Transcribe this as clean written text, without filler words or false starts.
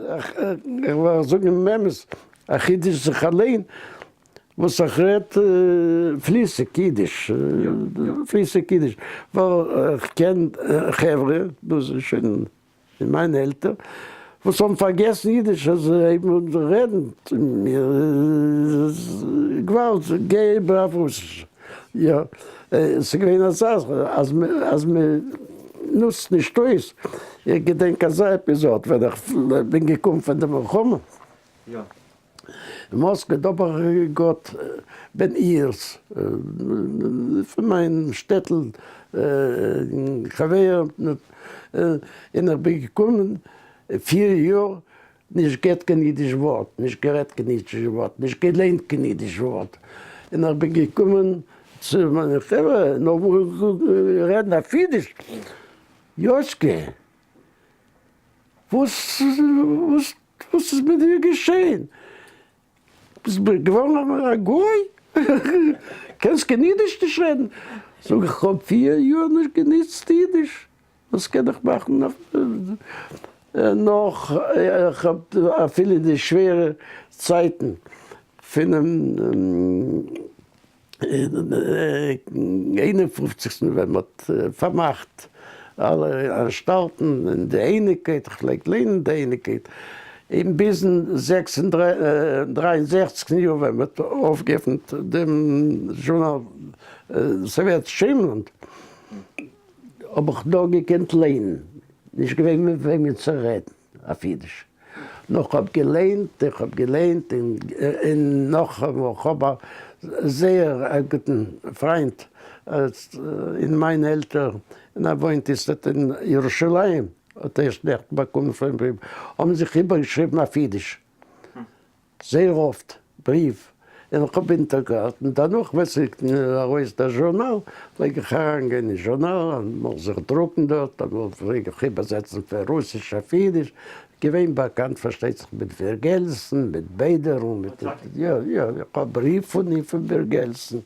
איך וועל זאגן דעם אמת, א חידוש זיך אליין וואס איך רעד פליסיג אידיש, פליסיג אידיש, ווייל איך קען חברה, דאס איז שוין אין מיין עלטער, וואס האבן פארגעסן אידיש, אז זיי הייבן אן רעדן צו מיר, געוואלד, גיי איבער אויף רוסיש. יא, ס'איז געווען אזא אז אז מ'נוצט נישט אויס, איך געדענק אזא עפיזאד ווען איך בין געקומען פון די מלחמה אין מאסקווע, דא האב איך געהאט בן עיר'ס פון מיין שטעטל חבר, און איך בין געקומען פיר יאר נישט געהערט קיין אידיש ווארט, נישט גערעדט קיין אידיש ווארט, נישט געליינט קיין אידיש ווארט, און איך בין געקומען צו מיינע חברה און האבן רעדן אויף אידיש, יאשקע, וואס וואס וואס איז מיט דיר געשען? ביסט געווארן א גוי? קענסט קיין אידיש נישט רעדן? זאג איך, כ'האב פיר יאר נישט גענוצט אידיש. וואס קען איך מאכן נאך, איך האב אפילו אין די שווערע צייטן פונעם איין און פופציגסטן ווען מען האט פארמאכט אלע אנשטאלטן און די אייניגקייט, איך פלעג ליינען די אייניגקייט, און ביזן זעקס און דריי און זעכציגסטן יאר ווען מען האט אויפגעעפנט דעם זשורנאל סאוועטיש היימלאנד. האב איך נאר געקענט ליינען, נישט געווען מיט וועמען צו רעדן אויף אידיש. נאר כ'האב געליינט און כ'האב געליינט און נאך כ'האב א זייער א גוטן פריינט אין מיין עלטער און ער וואוינט איצטערט אין ירושלים, האט ערשט נעכטן באקומען פון בריוו, האבן זיך איבערגעשריבן אויף אידיש. זייער אפט בריוו און איך האב אונטערגעהאלטן, דערנאך ווען ס'איז ארויס דער זשורנאל פלעג איך אריינגיין אין זשורנאל, אמאל זיך דרוקן דארט, אמאל פלעג איך איבערזעצן פון רוסיש אויף אידיש, געווען באקאנט פארשטייט זיך מיט בערגעלסן, מיט בעדערן, מיט יא יא, איך האב בריוו פון אים פון בערגעלסן.